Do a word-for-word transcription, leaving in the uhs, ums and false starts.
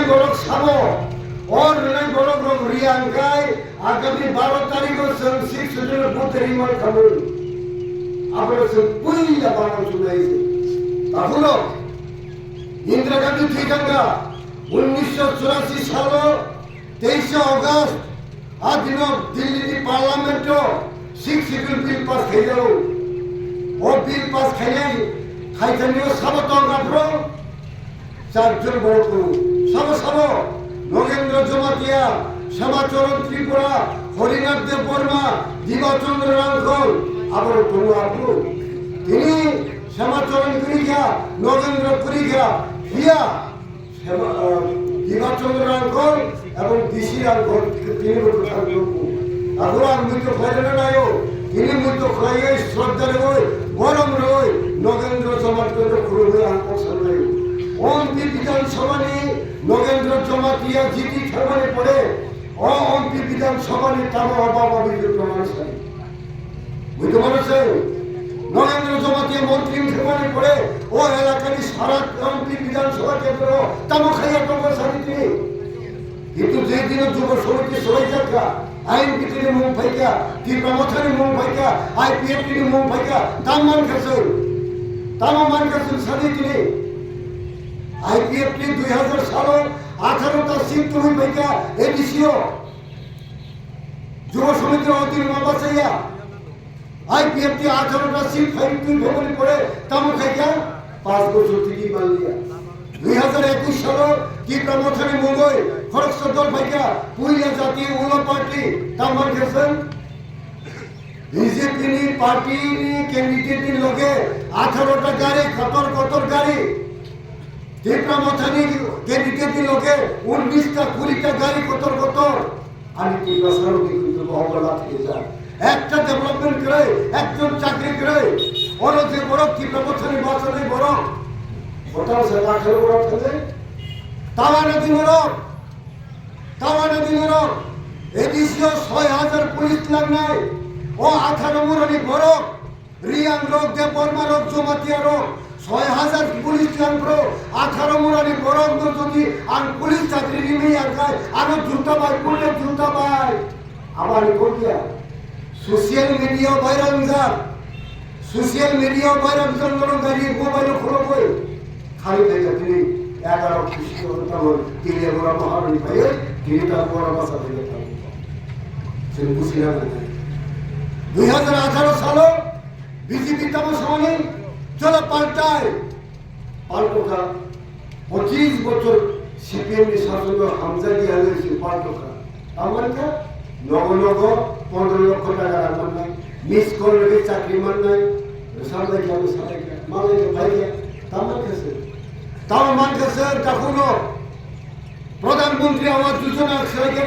Borok sabo, o rwnai borok rok riya hwnkhe agami baro tarikh o chwng six schedule budhari man khamu. Abono chwng puila bana chunai se. Takhurok Indira Gandhi thwi thangkha unnisho churasi salo teishe August, a dino Delhi ni parliament o six schedule bill pass khaijao. O bill pass khainai khaithanio sabo tong aphro Charjon borok tongo. Sabo sabo, Nogendra Jamatia, Shamacharan Tripura, Harinath Debbarma, Diba Chandra Rangkhol, aborok tongo aphuru. Tini Shamacharan kwrwi kha, Nogendra kwrwi kha, phiya Shama, ah, Diba Chandra Rangkhol, Ebong D C rang ghor tini bo kwthang nukgo. Abo ang muitu khlairwna naio. Tini muitu khlaiwi shraddha rwui, borom rwui, Nogendra Jamatia no khulumwi ang kok sanlaio. Ompi Bidhan Sabha ni Nogendra Jamatia jiti thangmani pore, o Ompi Bidhan Sabha ni tamo oba oba bidhut rwmani sadi. Buitu mano se, Nogendra Jamatia montri wngkhe mani pore, o elakani sara Ompi Bidhan Sabha kendro tamo khaiya tongo sadi tini. Kintu je dino Jubo Samiti swlaijakha, I N P T ni mung phaikha, Tipra Motha ni mung phaikha, I P F T ni mung phaikha, tam mankha chwng. Tamo mankha chwng sadi tini. I P F T dui hazar salo atharo ta seat tubui phaikha A D C o. Jubo Samiti o tini ma bachaya. I P F T atharo ta seat phai twi phoboni pore tamo khaikha, panch bochor tini manliya. Dui hazar ekush salo Tipra Mothani mungoi khoroksa dol phaikha, Puila Jati Ulo Party, tam mankha chwng. B J P ni party ni candidate ni loge atharo ta gari, kotor kotor gari. Tipra Mothani candidate ni loge unnish ta, kuri ta gari kotor kotor. Ani Tiprasa rok ni kintu bo obola thwijak. Ekta development kwrwi, ekjon chakri kwrwi. Oro je borok Tipra Mothani bachanai borok. Botang se lakhar borok thangwi. Tawana di borok. Tawana di borok. A D C o soi hajar police langnai. O atharo murani borok. Riyang rok, Debbarma rok, Jamatia rok, soi hajar police twlang bro, atharo murani borok no jodi ang police chakri rimwi ang khai, ano juta bai, purle juta bai. Abani kokya. Social media viral wngjak. Social media viral wngjak, norok gari mobile o khulogoi. Khali phaikha tini egaro khusi ko tamo tini egaro maharani phaiwi tini ta bora basa phaiwi tamo. Chwng busi nang nai. Dui hazar atharo salo B J P tamo samani jola paltai. Paltokha. Pochis bochor C P M ni sasono hamjak ya le si paltokha. Tamani kha, nogo nogo pondro lokho taka rang mannai, miss call rwgwi chakri mannai, rwsap lai kha, rwsap lai kha, ma lai kha, pai kha, tamo kha se. Tamo man kha se, takhukno Pradhan Mantri Awas Yojana khlai kha.